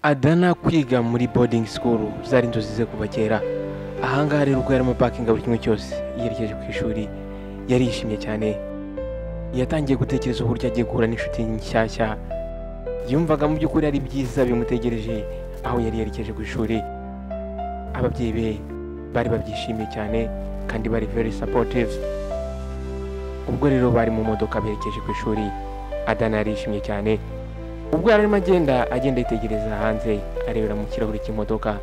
Adana kwiga muri boarding school zari inzozi ze kuva kera. Ahangaha rero ubwo yarimo pakinga buri kimwe cyose yerekeje ku ishuri, yarishimye cyane. Yatangiye gutekereza uburyo agiye guhura n'inshuti nshyashya. Yumvaga mu by'ukuri ari byiza bimutegereje aho yari yerekeje ku ishuri. Ababyeyi be bari babyishimiye cyane kandi bari very supportive. Ubwo rero bari mu modoka berekeje ku ishuri, Adana yarishimye cyane. Ubwo yari arimo agenda agenda yitegereza hanze, arebera mu kirahuri cy'imodoka,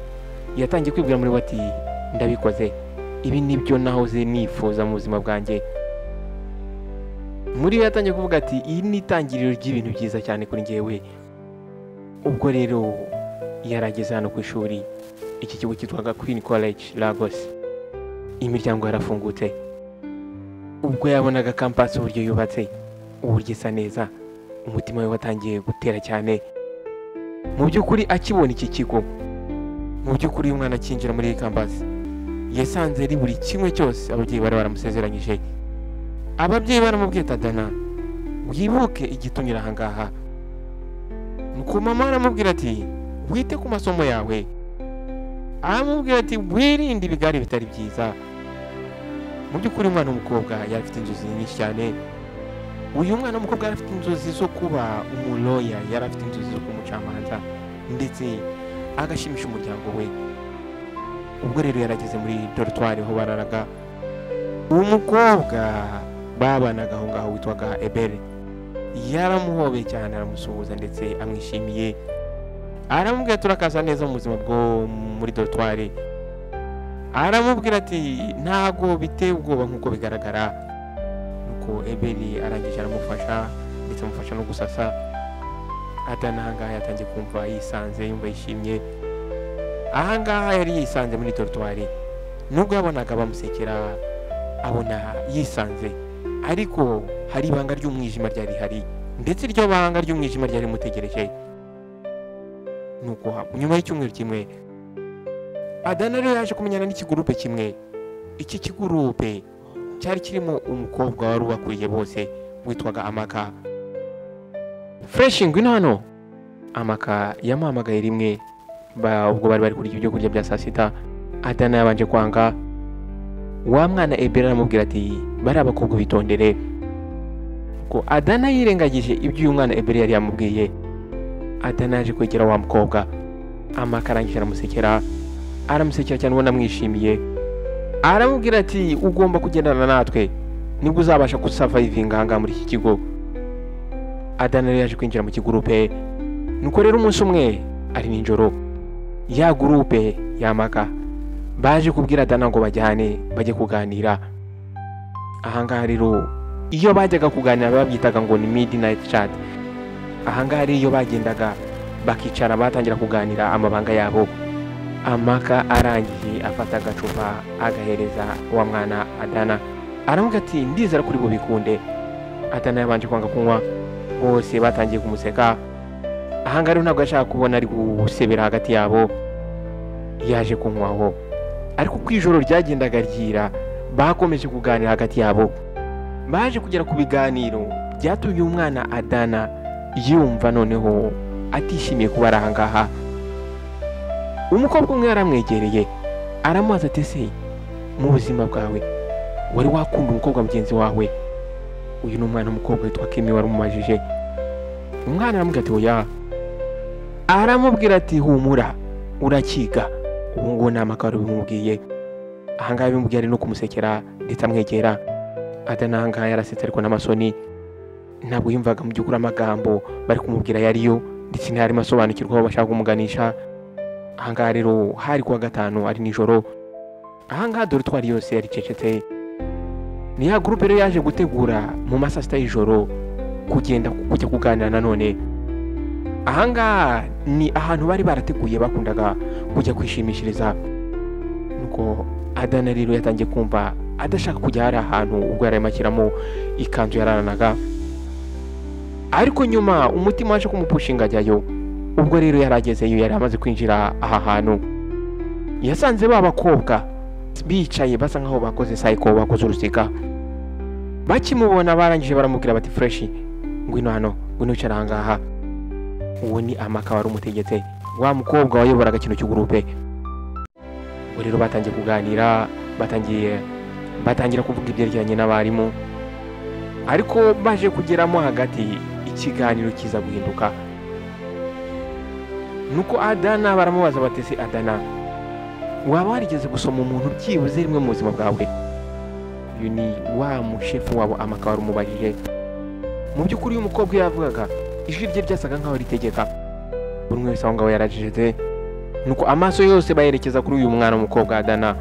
yatangiye kwibwira muri we ati: "Ndabikoze, ibi nibyo nahoze nifuza mu buzima bwanjye." Muri we yatangiye kuvuga ati: "Iyi ni itangiriro ry'ibintu byiza cyane kuri njyewe." Ubwo rero yarageze hano ku ishuri, iki kigo cyitwaga Queen College Lagos, imiryango yarafungutse. Ubwo yabonaga campus, uburyo yubatse, uburyo isa neza, umutima we watangiye gutera cyane. Mu by'ukuri akibona iki kigo, mu by'ukuri uyu mwana akinjira muri iyi campus, yasanze ari buri kimwe cyose ababyeyi bari baramusezeranyije. Ababyeyi baramubwiye ati: "Adana, wibuke igitumira ahangaha." Nuko mama aramubwira ati: "Wite ku masomo yawe." Aramubwira ati: "Wirinde ibigare bitari byiza." Mu by'ukuri umwana w'umukobwa yari afite inzozi nyinshi cyane. Uyu mwana w'umukobwa yari afite inzozi zo kuba umu lawyer, yari afite inzozi zo kuba umucamanza ndetse agashimisha umuryango we. Ubwo rero yarageze muri dortoir aho bararaga, uwo mukobwa babanaga aho ngaho witwaga Ebere yaramuhobeye cyane, aramusuhuza ndetse amwishimiye, aramubwira: "Turakaza neza mu buzima bwo muri dortoir." Aramubwira ati: "Ntago biteye ubwoba nk'uko bigaragara." Nuko Eberi arangije aramufasha, ndetse amufasha no gusasa. Adana ahangaha yatangiye kumva yisanze, yumva yishimye. Ahangaha yari yisanze muri dortoir, nubwo yabonaga bamusekera, abona yisanze, ariko hari ibanga ry'umwijima ryari rihari, ndetse iryo banga ry'umwijima ryari rimutegereje. Nuko nyuma y'icyumweru kimwe, Adana rero yaje kumenyana n'ikigurupe kimwe. Iki kigurupe cyari kirimo umukobwa wari ubakuriye bose witwaga Amaka. "Fresh, ngwino hano." Amaka yamuhamagaye rimwe ubwo bari bari kurya ibyo kurya bya saa sita. Adana yabanje kwanga. Wa mwana Ebera aramubwira ati: "Bari abakobwa, bitondere." Ko Adana yirengagije ibyo uyu mwana Ebera yari yamubwiye, Adana yaje kwegera wa mukobwa Amaka, arangije aramusekera, aramusekera cyane ubona amwishimiye, aramubwira ati: "Ugomba kugendana natwe, nibwo uzabasha gusurvivinga ahangaha muri iki kigo." Adana rero yaje kwinjira mu kigurupe. Nuko rero umunsi umwe ari nijoro, ya gurupe y'Amaka baje kubwira Adana ngo bajyane bajye kuganira. Ahangaha rero iyo bajyaga kuganira babyitaga ngo ni midnight chat. Ahangaha rero iyo bagendaga bakicara, batangira kuganira amabanga yabo. Amaka arangije afata agacupa agahereza wa mwana Adana, aramubwira ati: "Ndizera kuri bubikunde." Adana yabanje kwanga kunywa, bose batangiye kumuseka. Ahangaha rero ntabwo yashaka kubona ari gusebera hagati yabo, yaje kunywaho. Ariko uko ijoro ryagendaga ryira, bakomeje kuganira hagati yabo. Baje kugera ku biganiro byatumye umwana Adana yumva noneho atishimiye kuba ari ahangaha. Umukobwa umwe yaramwegereye, aramubaza ati: "Ese mu buzima bwawe wari wakunda umukobwa mugenzi wawe?" Uyu ni umwana w'umukobwa witwa Kimi wari umubajije. Umwana aramubwira ati: "Oya." Aramubwira ati: "Humura, urakiga." Ubu ngubu ni amakaro bimubwiye. Ahangaha bimubwiye ari no kumusekera ndetse amwegera. Adana ahangaha yarasetse, ariko n'amasoni, ntabwo yumvaga mu by'ukuri amagambo bari kumubwira yariyo, ndetse ntiyarimo asobanukirwa aho bashaka kumuganisha. Ahangaha rero hari kuwa gatanu, ari nijoro. Ahangaha dortoir yose yaricecetse. Ni ya gurupe rero yaje gutegura mu ma saa sita y'ijoro kugenda kujya kuganira nanone. Ahangaha ni ahantu bari barateguye, bakundaga kujya kwishimishiriza. Nuko Adana rero yatangiye kumva adashaka kujya hari ahantu ubwo yari arimo ashyiramo ikanzu yararanaga, ariko nyuma umutima waje kumupushinga ajyayo. Ubwo rero yari agezeyo, yari amaze kwinjira aha hantu, yasanze ba bakobwa bicaye basa nkaho bakoze sayiko, bakoze urusika. Bakimubona barangije baramubwira bati: "Fresh, ngwino hano, ngwino wicara ahangaha." Uwo ni Amaka wari umutegetse. Wa mukobwa wayoboraga kino cy'ugurupe. Ubwo rero batangiye kuganira, batangira kuvuga ibyerekeranye n'abarimu, ariko baje kugeramo hagati ikiganiro kiza guhinduka. Nuko Adana baramubaza batese, Adana, waba warigeze gusoma umuntu byibuze rimwe mu buzima bwawe? Uyu ni wa mushefu wabo Amaka wari umubajije. Mu by'ukuri uyu mukobwa yavugaga ijwi rye ryasaga nkaho ritegeka. Buri umwe wese aho ngaho yarajijeze. Nuko amaso yose bayerekeza kuri uyu mwana w'umukobwa Adana.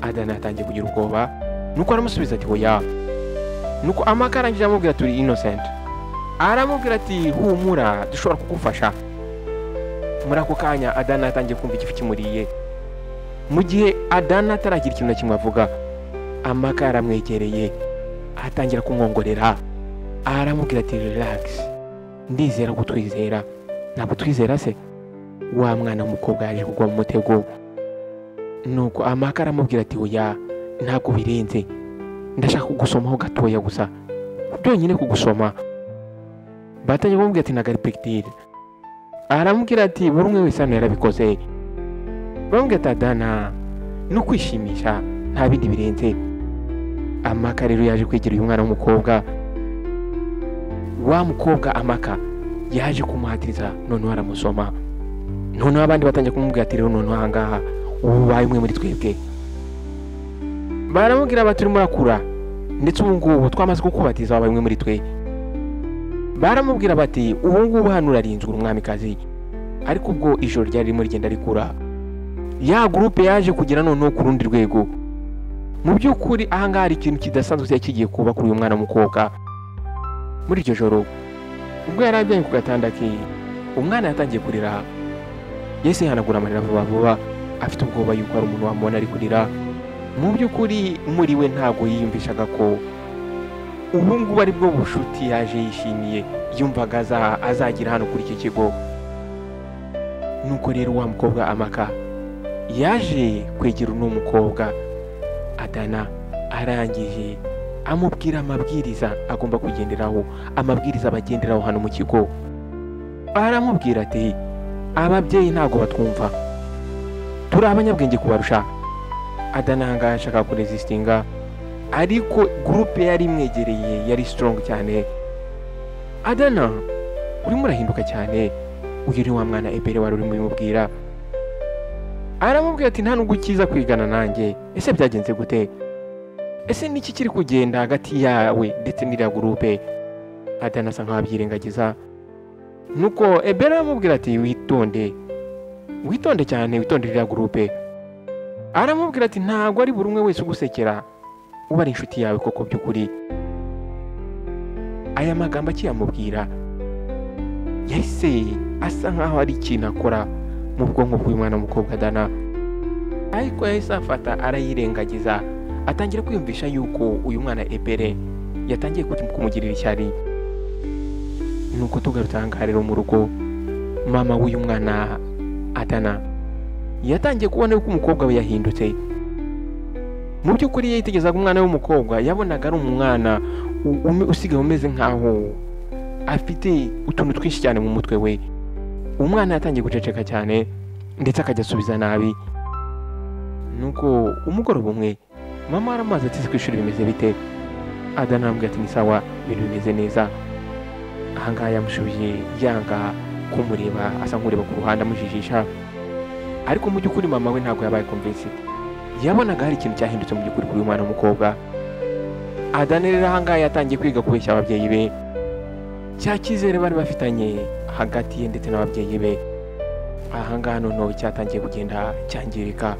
Adana yatangiye kugira ubwoba, nuko aramusubiza ati oya. Nuko Amaka arangije amubwira turi innocent, aramubwira ati humura dushobora kugufasha. Muri ako kanya Adana yatangiye kumva igifu kimuriye. Mu gihe Adana ataragira ikintu na kimwe avuga, Amaka yaramwegereye atangira kumwongorera, aramubwira ati relax, ndizera ko utwizera. Ntabwo twizera se? Wa mwana w'umukobwa yaje kugwa mu mutego. Nuko Amaka aramubwira ati oya, ntabwo birenze, ndashaka kugusomaho gatoya gusa, byonyine kugusoma. Batangiye kumubwira ati ntabwo ari big deal. Aramubwira ati buri umwe wese hano yarabikoze. Bamubwira ati Adana, no kwishimisha nta bindi birenze. Amaka rero yaje kwegera uyu mwana w'umukobwa. Wa mukobwa Amaka yaje kumuhatiriza, noneho aramusoma. Noneho abandi batangiye kumubwira ati rero noneho aha ngaha ubu ubaye umwe muri twebwe. Baramubwira bati urimo urakura, ndetse ubu ngubu twamaze kukubatiza wabaye umwe muri twe. Baramubwira bati ubu ngubu hano urarinzwe umwamikazi. Ariko ubwo ijoro ryari ririmo rigenda rikura, ya gurupe yaje kugera noneho ku rundi rwego. Mu by'ukuri aha ngaha hari ikintu kidasanzwe cyari kigiye kuba kuri uyu mwana w'umukobwa. Muri iryo joro ubwo yari aryamye ku gatanda ke, umwana yatangiye kurira. Yahise yihanagura amarira vuba vuba, afite ubwoba yuko hari umuntu wamubona ari kurira. Mu by'ukuri muri we ntabwo yiyumvishaga ko ubu ngubu ari bwo bushuti yaje yishimiye, yumvaga azagira hano kuri iki kigo. Nuko rero wa mukobwa Amaka yaje kwegera uno mukobwa Adana, arangije amubwira amabwiriza agomba kugenderaho, amabwiriza bagenderaho hano mu kigo. Aramubwira ati ababyeyi ntabwo batwumva, turi abanyabwenge kubarusha. Adana aha ngaha ashaka kuresistinga, ariko gurupe yari imwegereye yari strong cyane. Adana urimo urahinduka cyane, uyu ni wa mwana Ebere wari urimo ubimubwira. Aramubwira ati nta nubwo ukiza kwigana nanjye, ese byagenze gute? Ese niki kiri kugenda hagati yawe ndetse n'iriya gurupe? Adana asa nkaho abyirengagiza. Nuko Ebere aramubwira ati witonde, witonde cyane, witonde iriya gurupe. Aramubwira ati ntabwo ari buri umwe wese ugusekera uba ari inshuti yawe koko by'ukuri. Aya magambo akiyamubwira yahise asa nkaho ari ikintu akora mu bwonko bw'uyu mwana w'umukobwa Adana, ariko yahise afata arayirengagiza, atangira kwiyumvisha yuko uyu mwana Ebere yatangiye kumugirira ishyari. Nuko tugarutse aha ngaha rero mu rugo, mama w'uyu mwana Adana yatangiye kubona yuko umukobwa we yahindutse. Mu by'ukuri yitegerezaga umwana w'umukobwa, yabonaga ari umwana usigaye umeze nkaho afite utuntu twinshi cyane mu mutwe we. Umwana yatangiye guceceka cyane ndetse akajya asubiza nabi. Nuko umugoroba umwe mama aramubaza ati ku ishuri bimeze bite? Adana aramubwira ati ni sawa, ibintu bimeze neza. Aha ngaha yamushubije yanga kumureba, asa nk'ureba ku ruhande amujijisha. Ariko mu by'ukuri mama we ntabwo yabaye convinced, yabonaga hari ikintu cyahindutse mu by'ukuri kuri uyu mwana w'umukobwa. Adana rero aha ngaha yatangiye kwiga kubeshya ababyeyi be, cya cyizere bari bafitanye hagati ye ndetse n'ababyeyi be. Aha ngaha noneho cyatangiye kugenda cyangirika.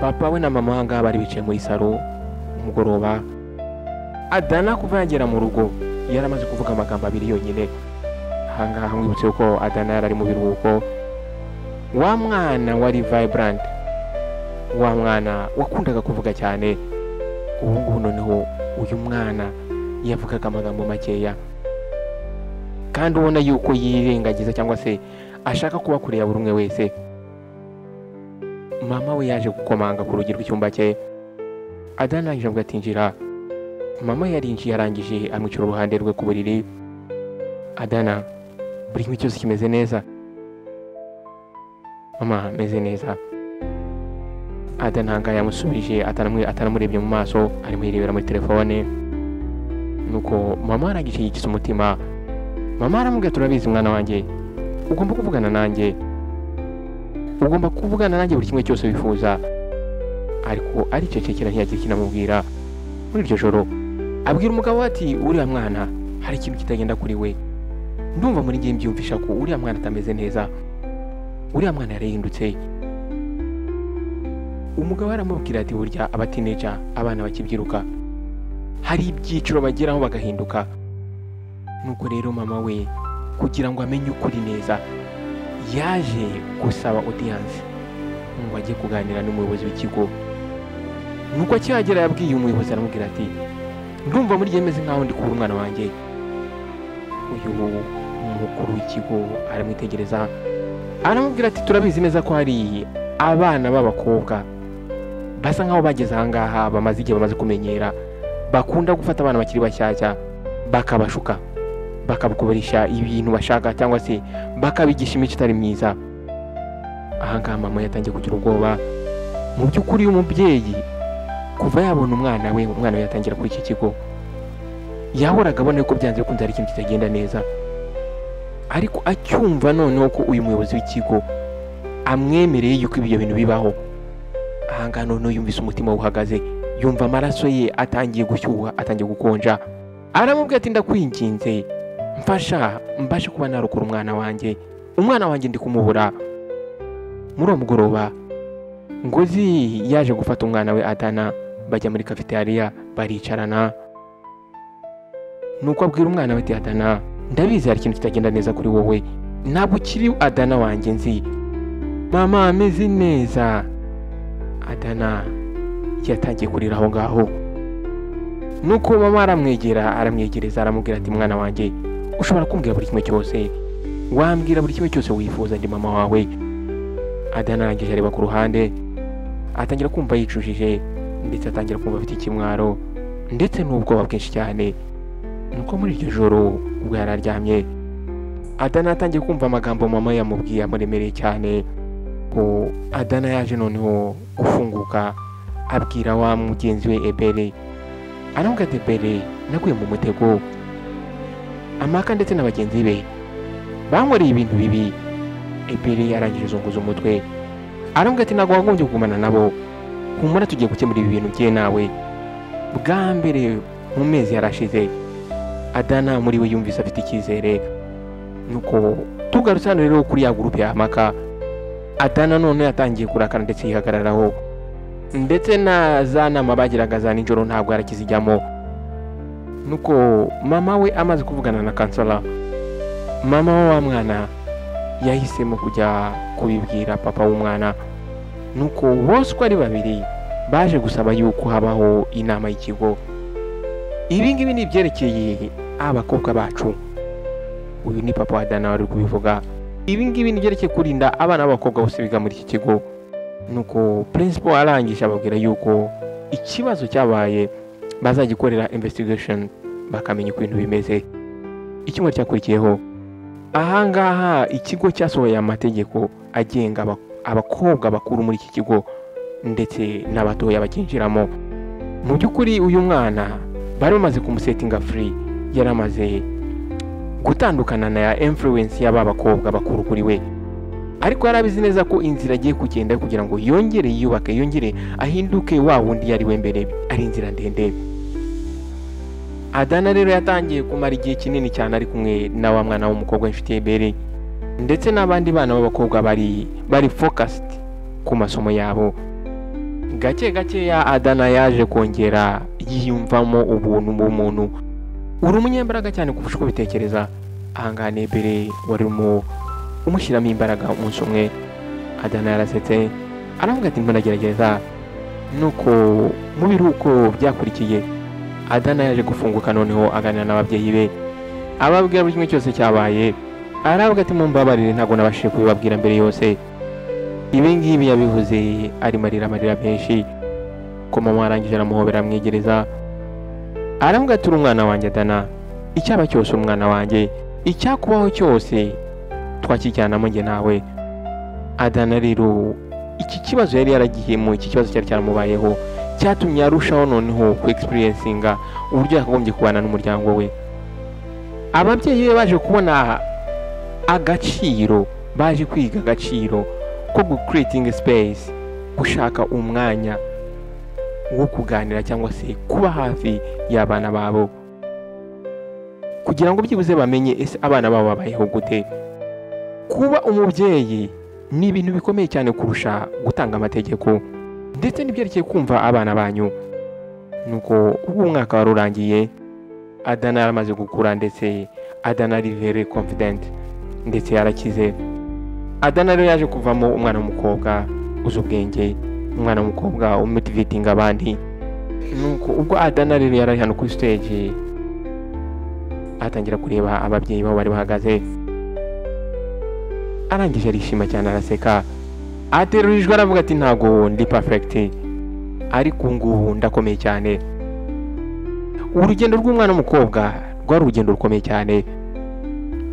Papa we na mama aha ngaha bari bicaye muri salo umugoroba. Adana kuva yagera mu rugo yaramaze kuvuga amagambo abiri yonyine. Aha ngaha mwibutse ko Adana yari ari mu biruhuko. Wa mwana wari vibrant, wa mwana wakundaga kuvuga cyane, ubu ngubu noneho uyu mwana yavugaga amagambo makeya, kandi ubona yuko yirengagiza cyangwa se ashaka kuba kure ya buri umwe wese. Mama we yaje gukomanga ku rugi rw'icyumba cye. Adana arangije avuga ati injira. Mama yarinjiye arangije amwicara uruhande rwe ku buriri. Adana, buri kimwe cyose kimeze neza. Mama meze neza. Adana nga yamusubije atanamurebye mu maso, arimo yirebera muri telefone. Nuko mama arangije yikiza umutima. Mama aramubwira, turabizi mwana wanjye, ugomba kuvugana nanjye, ugomba kuvugana nanjye buri kimwe cyose wifuza. Ariko aricecekera ntiyagira ikintu amubwira. Muri iryo joro abwira umugabo ati uriya mwana hari ikintu kitagenda kuri we, ndumva muri ngiye mbyumvisha ko uriya mwana atameze neza, uriya mwana yarahindutse. Umugabo aramubwira ati burya abatineja, abana bakibyiruka, hari ibyiciro bageraho bagahinduka. Nuko rero mama we kugira ngo amenye ukuri neza yaje gusaba audience ngo ajye kuganira n'umuyobozi w'ikigo. Nuko akihagera yabwiye umuyobozi aramubwira ati ndumva muri meze nkaho ndi kubura umwana wanjye. Uyu mukuru w'ikigo aramwitegereza aramubwira ati turabizi neza ko hari abana b'abakobwa basa nkaho bageze aha ngaha, bamaze igihe bamaze kumenyera, bakunda gufata abana bakiri bashyashya bakabashuka, bakabakoresha ibintu bashaka cyangwa se bakabigisha imico itari myiza. Aha ngaha mama yatangiye kugira ubwoba. Mu by'ukuri umubyeyi kuva yabona umwana we yatangira kuri iki kigo, yahoraga abona ko byanze bikunze hari ikintu kitagenda neza. Ariko acyumva noneho ko uyu muyobozi w'ikigo amwemereye yuko ibyo bintu bibaho, aha ngaha noneho yumvise umutima uhagaze, yumva amaraso ye atangiye gushyuha, atangiye gukonja. Aramubwira ati ndakwinginze mfasha mbashe kuba narokora umwana wanjye, umwana wanjye ndi kumubura. Muri uwo mugoroba Ngozi yaje gufata umwana we Adana, bajya muri cafeteria baricarana. Nuko abwira umwana we ati Adana, ndabizi hari ikintu kitagenda neza kuri wowe, ntabwo ukiri Adana wanjye nzi. Mama ameze neza. Adana yatangiye kurira aho ngaho. Nuko mama aramwegera, aramwegereza, aramubwira ati mwana wanjye ushobora kumbwira buri kimwe cyose, wambwira buri kimwe cyose wifuza, ndi mama wawe. Adana arangije areba ku ruhande, atangira kumva yicujije, ndetse atangira kumva afite ikimwaro ndetse n'ubwoba bwinshi cyane. Nuko muri iryo joro ubwo yari aryamye, Adana atangiye kumva amagambo mama yamubwiye amuremereye cyane. Ko Adana yaje noneho gufunguka, abwira wa mugenzi we Ebere, aramubwira ati Ebere, naguye mu mutego, Amaka ndetse na bagenzi be bankoreye ibintu bibi. Ebere yarangije azunguza umutwe, aramubwira ati ntabwo wagombye kugumana nabo, humura tugiye gukemura ibi bintu bye nawe. Bwa mbere mu mezi yarashize Adana muri we yumvise afite icyizere. Nuko tugarutse hano rero kuri ya groupe ya Amaka, Adana none yatangiye kurakara ndetse yihagararaho, ndetse na za nama bagiraga za nijoro ntabwo yarakizijyamo. Nuko mama we amaze kuvugana na kansala, mama wa mwana yahisemo kujya kubibwira papa w'umwana. Nuko bose uko ari babiri baje gusaba yuko habaho inama y'ikigo. Ibi ngibi ni ibyerekeye abakobwa bacu. Uyu ni papa wa Adana wari kubivuga. Ibi ngibi ni ibyerekeye kurinda abana b'abakobwa bose biga muri iki kigo. Nuko principal arangije ababwira yuko ikibazo cyabaye bazagikorera investigation bakamenya uko ibintu bimeze. Icyumweru cyakurikiyeho, aha ngaha ikigo cyasohoye amategeko agenga abakobwa bakuru muri iki kigo ndetse n'abatoya bakinjiramo. Mu by'ukuri uyu mwana bari bamaze kumusetinga free, yaramaze gutandukana na ya influence y'aba bakobwa bakuru kuri we. Ariko yarabizi neza ko inzira agiye kugenda kugira ngo yongere yiyubake, yongere ahinduke wa wundi yari we mbere, ari inzira ndende. Adana rero yatangiye kumara igihe kinini cyane ari kumwe na wa mwana w'umukobwa w'inshuti ye Ebere, ndetse n'abandi bana b'abakobwa bari focused ku masomo yabo. Gake gake ya Adana yaje kongera yiyumvamo ubuntu bw'umuntu. Uri umunyembaraga cyane kurusha uko bitekereza. Aha ngaha Ebere wari umushyiramo imbaraga. Umunsi umwe Adana yarasetse aravuga ati mbona. Nuko mu biruhuko byakurikiye Adana yaje gufunguka noneho aganira n'ababyeyi be, ababwira buri kimwe cyose cyabaye. Aravuga ati mumbabarire ntabwo nabashije kubibabwira mbere yose. Ibi ngibi yabivuze ari amarira menshi. Ko mama arangije aramuhobera amwegereza, aravuga ati uri umwana wanjye Adana, icyaba cyose umwana wanjye, icyakubaho cyose twakijyanamo njye nawe. Adana rero iki kibazo yari yaragiyemo, iki kibazo cyari cyaramubayeho, cyatumye arushaho noneho ku experiencinga uburyo yakagombye kubana n'umuryango we. Ababyeyi be baje kubona agaciro, baje kwiga agaciro ko gucreating space, gushaka umwanya wo kuganira cyangwa se kuba hafi y'abana babo, kugira ngo byibuze bamenye ese abana babo babayeho gute. Kuba umubyeyi ni ibintu bikomeye cyane kurusha gutanga amategeko ndetse n'ibyerekeye kumva abana banyu. Nuko ubwo umwaka wari urangiye, Adana yaramaze gukura, ndetse Adana ari very confident, ndetse yarakize. Adana rero yaje kuvamo umwana w'umukobwa uzi ubwenge, umwana w'umukobwa umotivating abandi. Nuko ubwo Adana rero yari ari hano kuri stage, atangira kureba ababyeyi babo bari bahagaze, arangije arishima cyane, araseka, aterura ijwi aravuga ati ntago ndi perfect, ariko ubu ngubu ndakomeye cyane. Urugendo rw'umwana w'umukobwa rwari urugendo rukomeye cyane,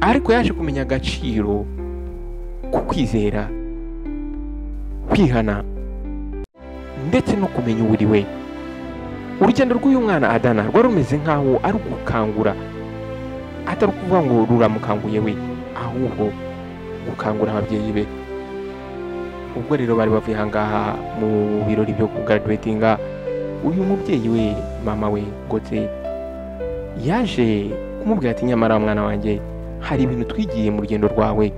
ariko yaje kumenya agaciro ku kwizera, kwihana ndetse no kumenya uwo uri we. Urugendo rw'uyu mwana Adana rwari rumeze nk'aho ari ugukangura, atari ukuvuga ngo ruramukanguye we, ahubwo gukangura ababyeyi be. Ubwo rero bari bavuye aha ngaha mu birori byo kugraduatinga, uyu mubyeyi we, mama we Ngotse, yaje kumubwira ati nyamara mwana wanjye, hari ibintu twigiye mu rugendo rwawe.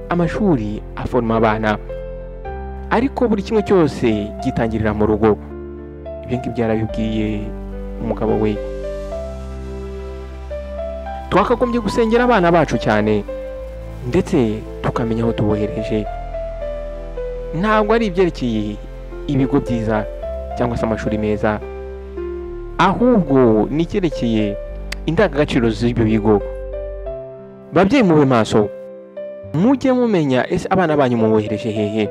Amashuri aforoma abana, ariko buri kimwe cyose gitangirira mu rugo. Ibyo ngibyo yarabibwiye umugabo we. Twakagombye gusengera abana bacu cyane, ndetse tukamenya aho tubohereje. Ntabwo ari ibyerekeye ibigo byiza cyangwa se amashuri meza, ahubwo ni icyerekeye indangagaciro z'ibyo bigo. Babyeyi mube maso, mujye mumenya ese abana banyu mubohereje hehe,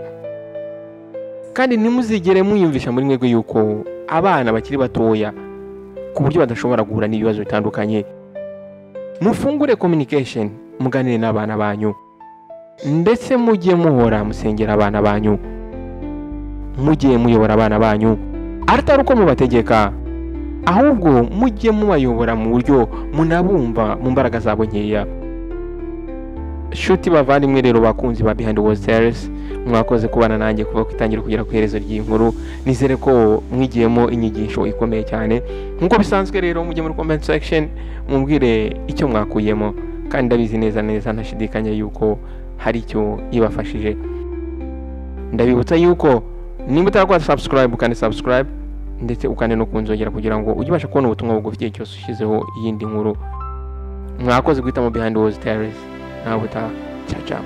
kandi ntimuzigere mwiyumvisha muri mwebwe yuko abana bakiri batoya ku buryo badashobora guhura n'ibibazo bitandukanye. Mufungure communication, muganire n'abana banyu, ndetse mujye muhora musengera abana banyu, mujye muyobora abana banyu, atari uko mubategeka, ahubwo mujye mubayobora mu buryo munabumva mu mbaraga zabo nkeya. Shuti bavandimwe rero bakunzi ba Behind the Stairs, mwakoze kubana nanjye kuva ku itangira kugera ku iherezo ry'iyi nkuru. Nizere ko mwigiyemo inyigisho ikomeye cyane. Nk'uko bisanzwe rero, mujye muri comment section mumbwire icyo mwakuyemo, kandi ndabizi neza neza ntashidikanya yuko hari icyo ibafashije. Ndabibutsa yuko nimba utarakora subscribe, ukande subscribe, ndetse ukande no kunzogera kugira ngo ujye ubasha kubona ubutumwa bugufi igihe cyose ushyizeho iyindi nkuru. Mwakoze guhitamo Behind the Stairs. Nawe utaha, ciao ciao.